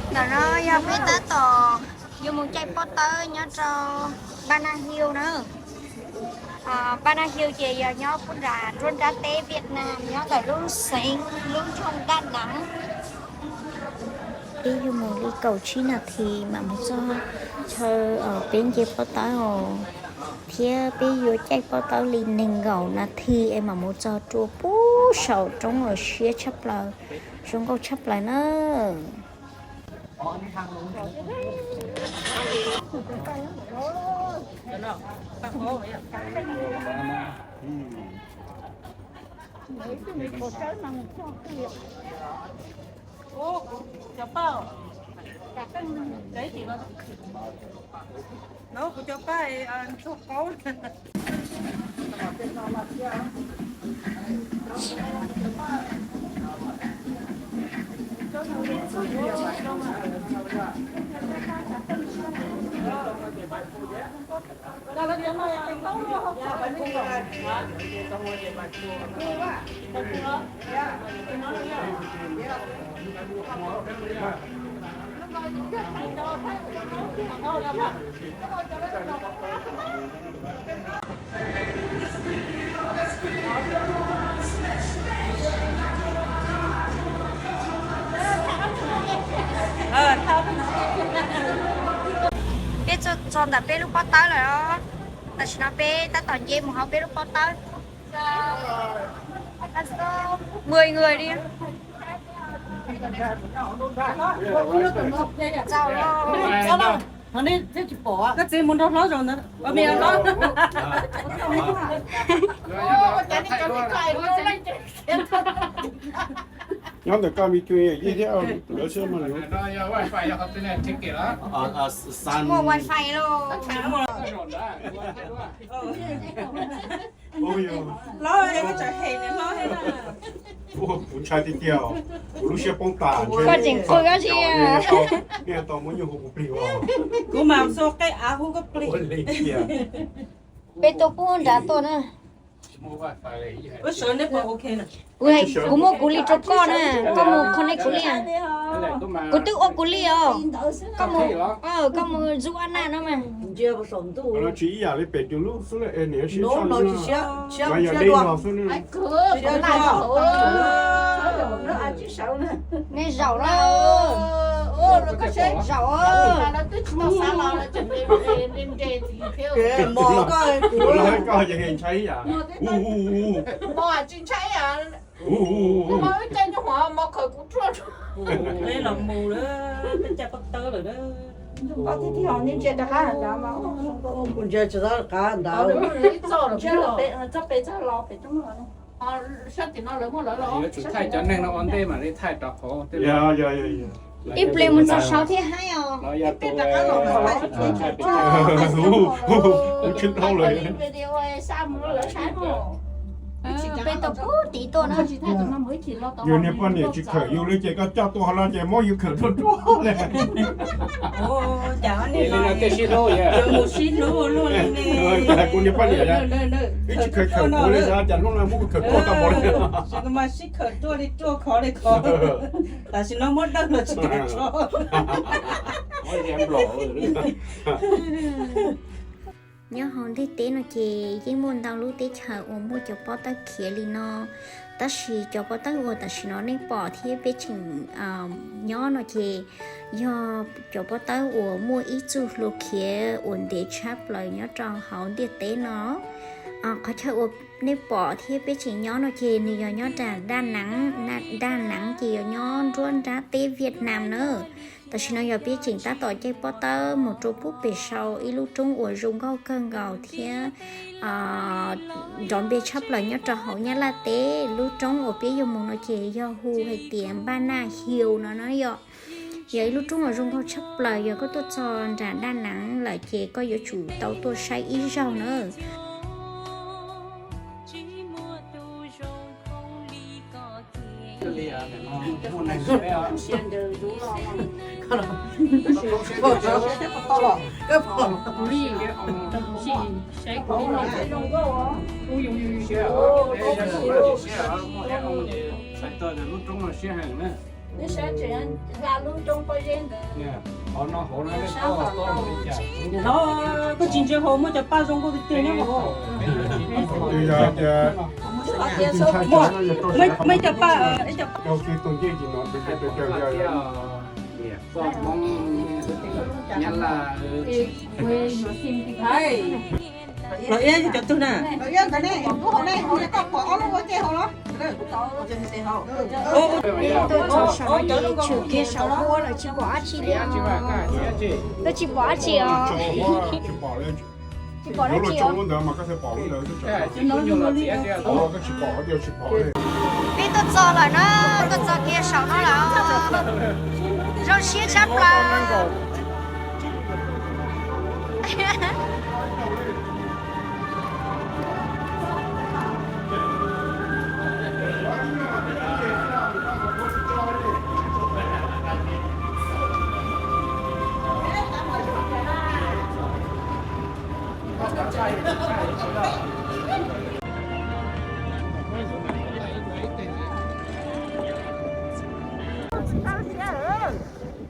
Ntawm no yog peb tab tom yuav mus caij pob tawb nyob rau Ba Na Hills na. Ba Na Hills ces yog nyob pub nram nruab nrab teb Vietnam, nyob ntawm lub xeev, lub nroog Daj Nab. Peb yuav mus li kaum tsib nas this mam mus txog chaw peb nce pob tawb os. Thiab peb yuav caij pob tawb li nees nkaum nas this es mam mus txog rua pub saum roob uas siab tshaj plaws, zoo nkauj tshaj plaws na. Ub, kuv cov paj, kuv cov paj ntxuag qaub. Peb txog ntawm peb lub pob tawb lawm os. Tam sim no peb tab tom nce mus hauv peb lub pob tawb. Mười người đi. Koj txiv mus nrog hlob zaum ntawd. Nyob ntawm koj me tub yeej thiab lawv xwb mas. Muaj wifi los. Kuv ntshai tiag tiag, kuv lub siab poob tas. Koj tseem qw dab tsi? Nej tau muab nyuj hu kuv plig os. Kuv mam xua qe av hu koj plig. Peb tuaj pub nrad tuaj na. Kuv muab kuv li rau koj na, koj mus connect kuv li. Kuv twb ua kuv li os. Koj mus, koj mus zoo a na no mas. Tsis ib yam li pem tus lub xwb, niam siab tshaj no yog dej no xwb. Nej zaum na. Zaum. Koj ntshai ib yam. Ntshai ib yam. Peb los mus lawm, peb caij pob tawb lawm na. Kuv ntsia tsis tau qab ntawd. Yuav tsum thaij cov neeg no ua ntej mam li thaij rau qhov. Ib pliag mus txog saud thiaj haib os. Kuv tsis dhau lawm. Peb tuaj pub tid tuaj na. Yus niag poj niam tsis khawm yus li ces koj coj tuaj hauv no ces muab yus khawm tuaj tuaj li. Cas mus sib hlub luaj li ne. Kuv niag poj niam wb tsis khawm khawm kuv li, cas hnub no muab kuv khawm tuaj tau npaum li. Mas sib khawm tuaj li ruaj khov li khov. Tam sim no muab dawj los tsis kam tso. Nyob hauv ntiaj teb no ces yeej muaj ntau lub teb chaws uas muaj cov pob tawb khiav li no, tab sis cov pob tawb uas tam sim no nej pom thiab peb tseem nyob no ces yog cov pob tawb uas muaj ib txoj hlua khiav uas ntev tshaj plaws nyob rau hauv ntiaj teb no. Qhov chaw uas nej pom thiab peb tseem nyob no ces nws yog nyob nram Daj Nab, Daj Nab ces yog nyob nruab nrab teb Vietnam na. Tam sim no yog peb tseem tab tom caij pob tawb mus rau pub pem saud ib lub roob uas zoo nkauj kawg nkaus thiab nrov npe tshaj plaws nyob rau hauv Nyab Laj teb. Lub roob uas peb yuav mus no ces yog hu hais tias Npaj Naj Hill no na yom. Yog ib lub roob uas zoo nkauj tshaj plaws, yog koj tuaj txog nram Daj Nab lawm ces koj yuav tsum tau tuaj saib ib zaug na. Lub roob no siab heev na. Nyob sab tsev hla lub rooj pob zeb ntawd. Hov no hauv no nej tau tau li cas? Koj tsis ntsia hauv muaj cov paj zoo nkauj tiag tiag nyob hauv. Muaj ib cov paj, ib cov paj. Los iab yog cov twg na? Tshwm kiag saum huab los tsis pom dab tsi li os. Twb tsis pom dab tsi os. Tsis pom dab tsi os. Peb tuaj txog lawm na, tuaj txog kiag saum no lawm. Zoo siab tshaj plaws.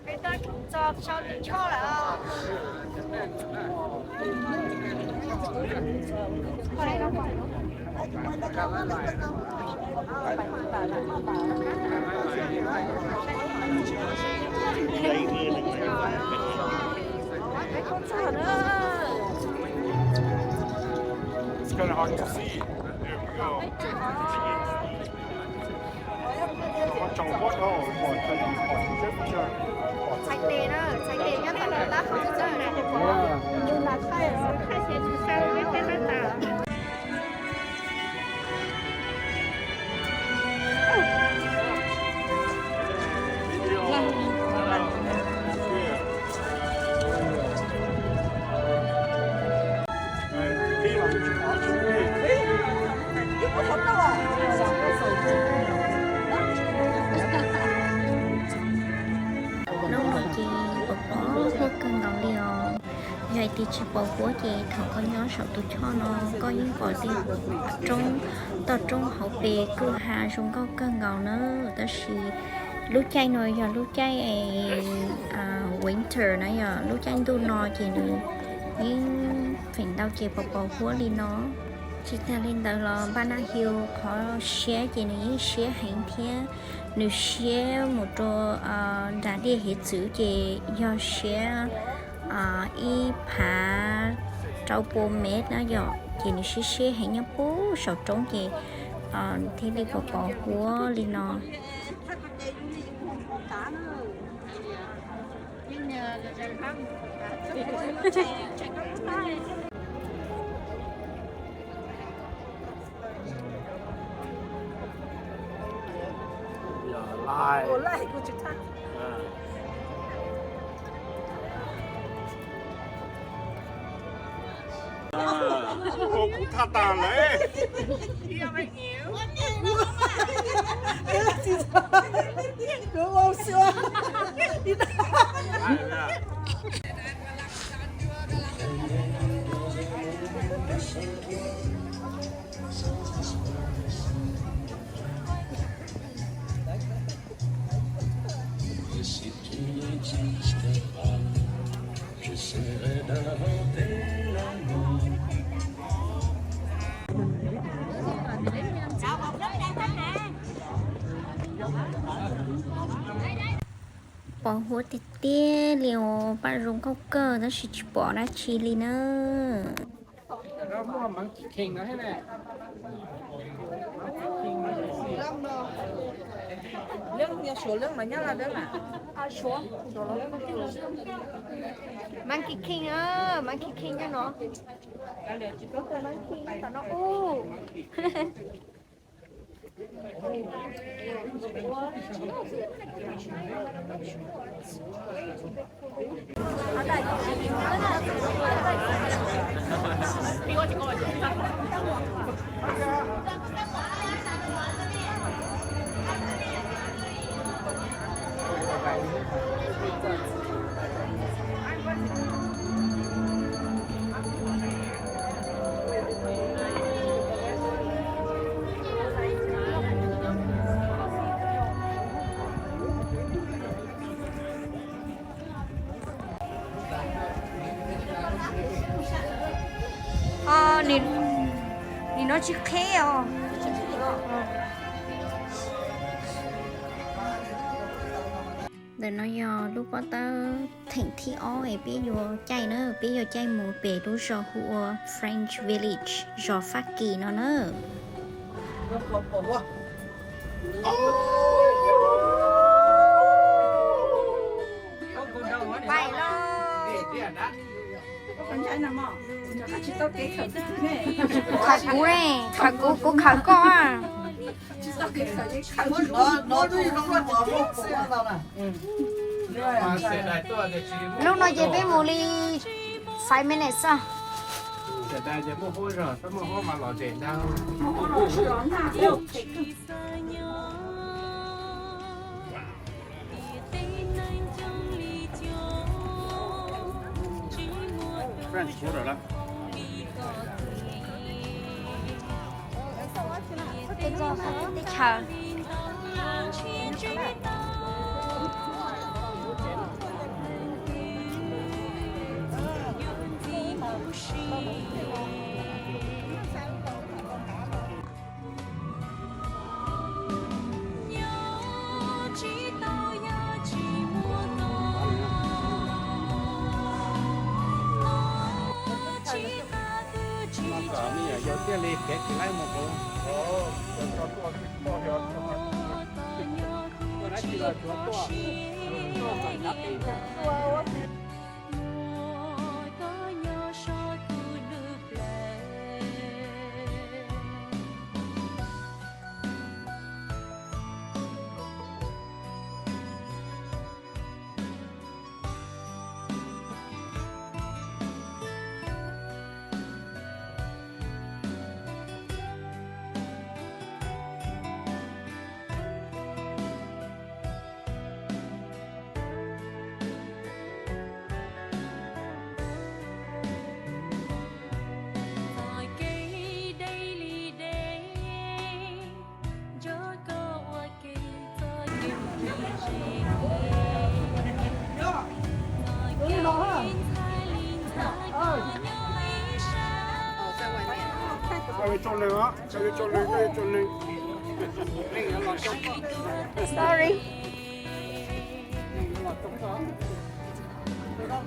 Peb tuaj txog saum lub choj lawm. It's kind of hard to see. There we go. Txhais tes na, txhais tes nyob tom lub lab hau xwb na. Hnub no ces pom pom huab kawg nkaus li os. Yog hais tias tsis pom huab ces thaum koj nyob saum tus choj no koj yeej pom tias roob, toj roob hauv pes kwj ha zoo nkauj kawg nkaus na. Tab sis lub caij no yog lub caij winter na, yog lub caij ntuj no ces nws yeej feem ntau ces pom pom huab li no. Tsis tag li ntawd los Npaj Naj Hill qhov siab ces nws yeej siab heev thiab. Nws siab mus rau nram dej hiav txwv ces yog siab ib phav rau pua mev na yom, ces nws siab siab heev nyob puag saum roob ces thiaj li pom pom huab li no. Kuv thaj tas lawm. Pom huab tiag tiag li os, paj zoo nkauj kawg tab sis tsis pom dab tsi li na. Monkey King, Monkey King nyob no. Monkey nyob tom no. Nim no tsis qheb os. Ntawm no yog lub pob tawb theem thib ob es peb yuav caij na, peb yuav caij mus pem lub zos hu ua French Village, zos Fab Kis no na. Khaws kuv ne, khaws kuv, kuv khaws koj. Lub no ces peb mus li five minutes xwb. Teb chaws. Sorry.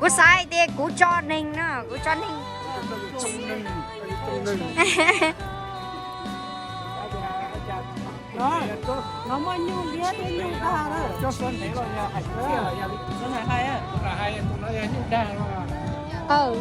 Kuv xav hais tias kuv tso neeg no, kuv tso neeg. No muaj nyuj liab thiab nyuj dag lawm.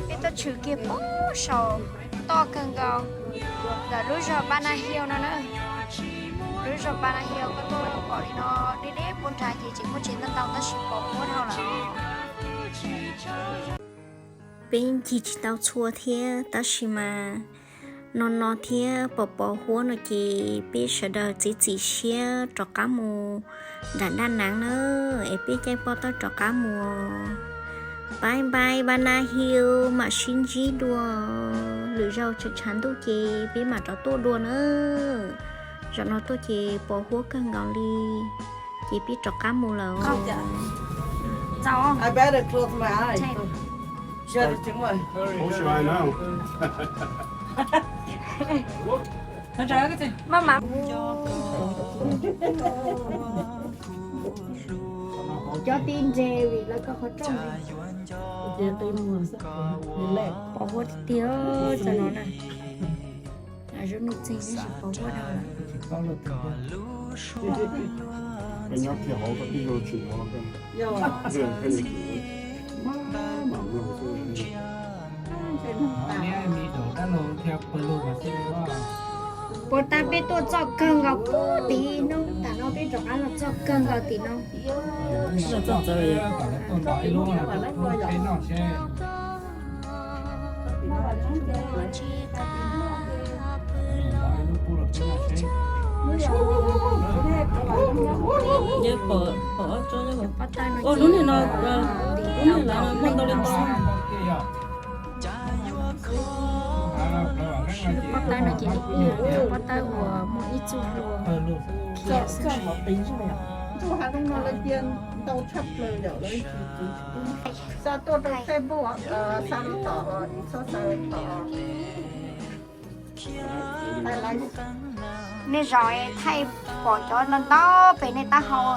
Peb tuaj tshwm kiag pem saum toj kawg nkaus ntawm lub zos Banana Hill no na. Lub zos Banana Hill koj tuaj pom li no deb deb puag nrad ces tseem muaj tsev ntau ntau tab sis pos puag dhau lawm. Peb ncig tsis tau txhua thiab tab sis mas No no thiab pos pos huab no ces peb sawv daws txiav txim siab rov qab mus nram Daj Naav na, es peb caij pob tawb rov qab mus. Bye bye Banana Hill, mam sib ntsib dua. Lwm zaug tshav ntuj ces peb mam rov tuaj dua na. Zaum no tuaj ces pos huab kawg nkaus li, ces peb rov qab mus lawm. Cov tib nres vim lawv koj qhov rooj. Pos huab tiag tiag, txog no na. Zoo nuj txeeg tab sis pos huab dhau lawm. Puas tas peb tuaj txog kawg nkaus puag tim no, tam no peb rov qab los txog kawg nkaus tim no. Lub niag lawv muaj ntau li ntau. Lub pob tawb no ces lub pob tawb uas muaj ib txoj hlua khiav xwb. Ntsuj hav zoov no lawv cia ntau tshaj plaws yom, lawv tsis, xa tuaj rau Facebook, xa rau tom, txhob xa rau tom. Nej zaum thaij pom cov ntau ntau pem nej taub hau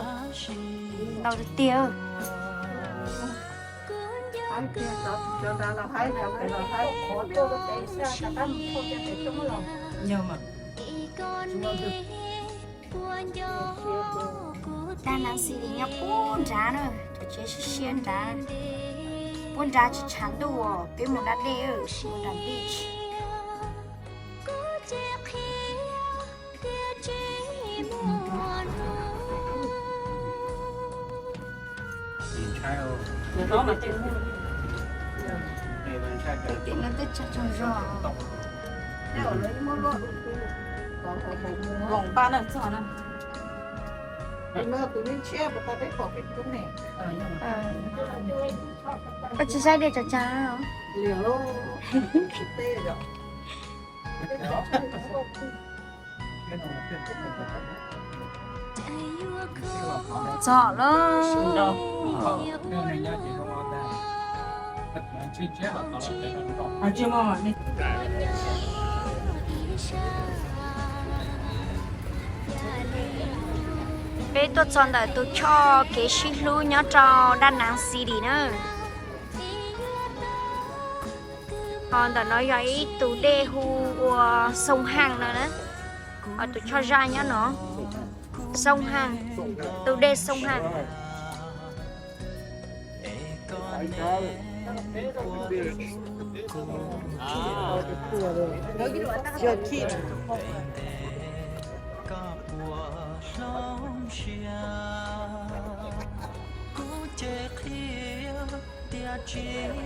ntau tiag. Daj Naav City nyob puag nrad na, cov tsev siab siab nrad, puag nrad tsis tshav ntuj, peb mus da dej, mus da beach. Tim no twb tshav tsoog zog. Loos paj na txog na. Koj tsis saib dej tsav tsav. Txog lawm. Peb tuaj txog ntawm tus choj kev sib hlub nyob rau Daj Naav City na. Ho ntawm no yog ib tus dej hu ua Sông Hàn no na. Ho tus choj zaj nyob no, Sông Hàn, tus dej Sông Hàn.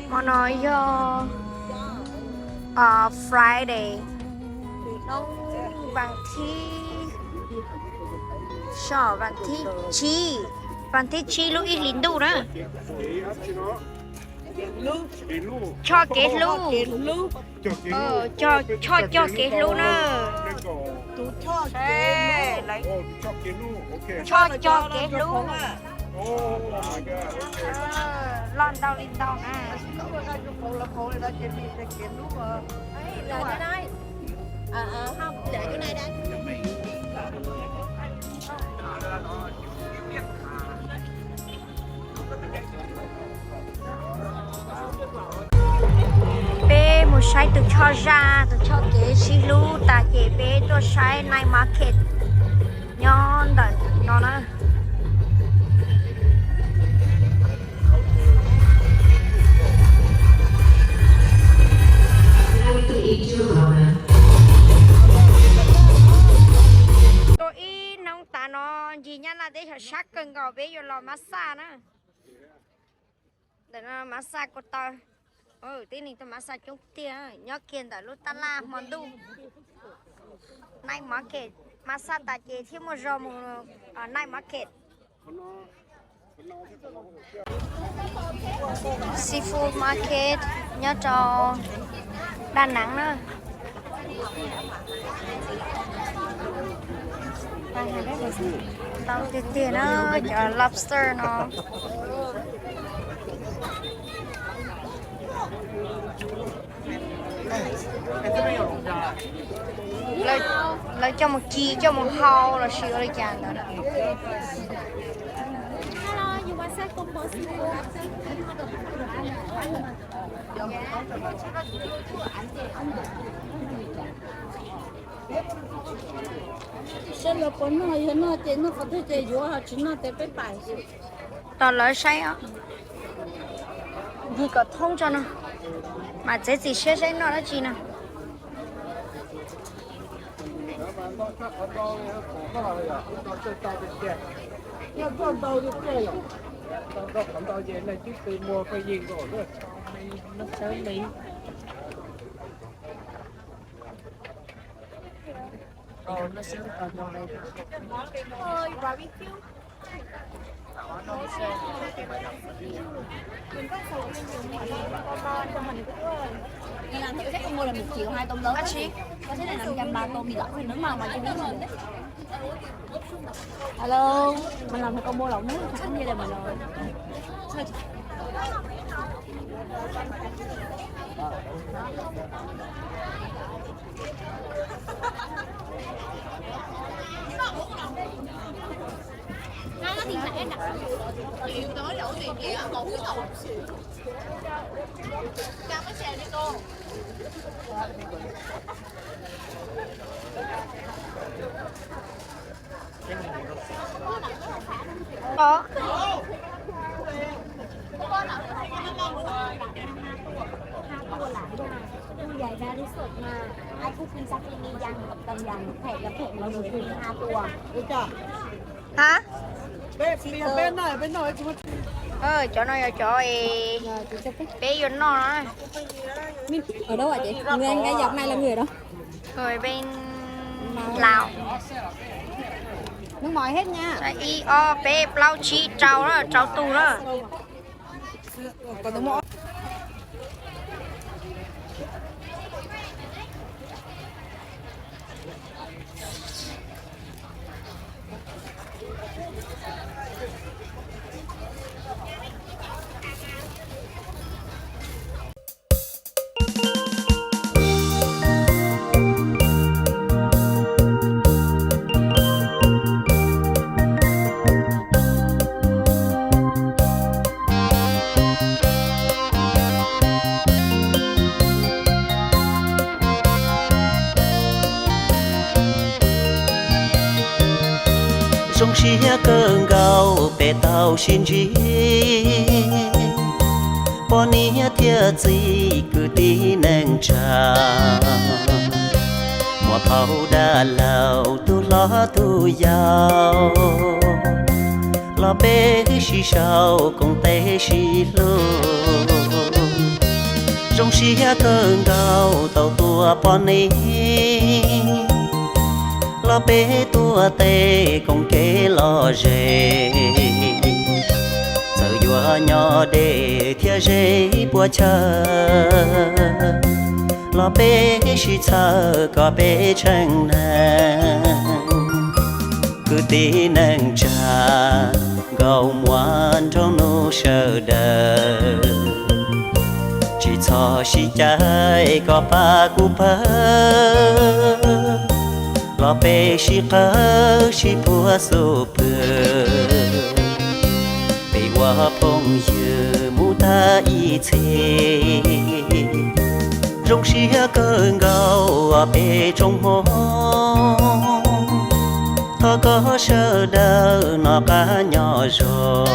Hmo no yog Friday, vas thib, vas thib tsib, vas thib tsib lub ib hlis ntuj na. Choj kev hlub, choj cog kev hlub na. Choj cog kev hlub. Loj ntau li ntau na. Peb mus saib tus choj zaj, tus choj kev sib hlub tas ces peb tuaj saib night market nyob ntawm no na. Tuaj ib hnub tas no ncig Nyab Laj teb chaws sab kawg nkaus, peb yuav los Mab Xaj na. Ntawm no Mab Xaj ko taw. Tib neeg tuaj mab xaj coob tiag, nyob kiag ntawm lub tab laj hmo ntuj. Night market, mab xaj tas ces thiaj muaj zog mus night market. Seafood market nyob rau Đà Nẵng na. Ntau tiag tiag na, cov lobster no. Lawv coj mus ci coj mus hau los sis ua li cas ntawd. Saib lawv puas noj, yog noj ces noj qhov twg ces yuav, tsis noj ces peb pais. Tos lawv saib os. Ncig kom thoob tso no, mam txiav txim siab saib noj dab tsi no. Alo, mày làm thì con mua lẩu muối, không có gì đâu mà lẩu. Có. Tôi dạy ra đi sụt mà ai cũng xin saki mi dăng tập tầm dăng thể là thể mà người xin hai tua. Hả? Cov no yog cov peb yuav noj no. Ở đâu ạ chị? Người anh gái giọng này là người ở đâu? Người bên Lào. Nước ngoài hết nha. Ib, ob, peb, plaub, tsib, rau na, rau tus na. Zoo siab kawg nkaus peb tau sib ntsib, poj niam thiab txiv kwv tij neej tsa, muam phauj dab laug tus hlob tus yau, los peb sib sau koom tes sib hlub. Zoo siab kawg nkaus tau tua poj niam, los peb tuav tes koom kev lom zem. Txawm yuav nyob deb thiab ze puas chaw, los peb sib txhawb kom peb tshee neeg. Kwv tij neej tsa nkauj muam nraug nus sawv daws, tsis txhob sib caij kom pab kuv pawg, los peb sib qawg sib puag xub pwg. Peb ua phooj ywg mus tag ib txhis, zoo siab kawg nkaus peb tsoom Hmoob. Thov kom sawv daws noj qab nyob zoo,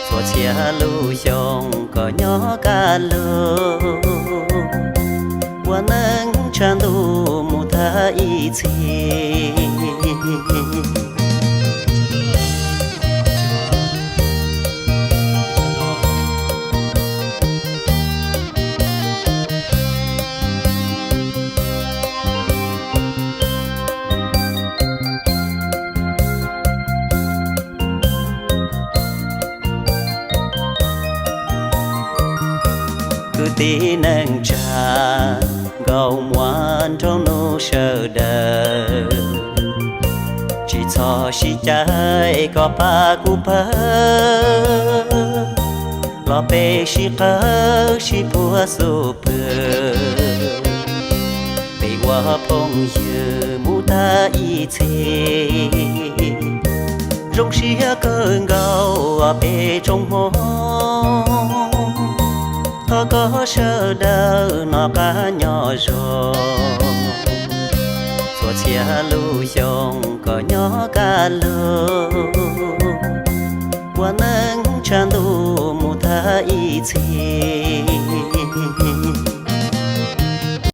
txhua txhia lub xyoo kom nyob kaj lug, ua neej tshav ntuj mus tag ib txhis. Tib neeg tsa nkauj muam nrog nus sawv daws, tsis txhob sib cav kom pab kuv pawg, los peb sib qawg sib puag xub pwg, peb ua phooj ywg mus tag ib txhis. Zoo siab kawg nkaus peb tsoom Hmoob, thov kom sawv daws noj qab nyob zoo, txhua txhia lub xyoo kom nyob kaj lug, ua neej tshav ntuj mus tag ib txhis.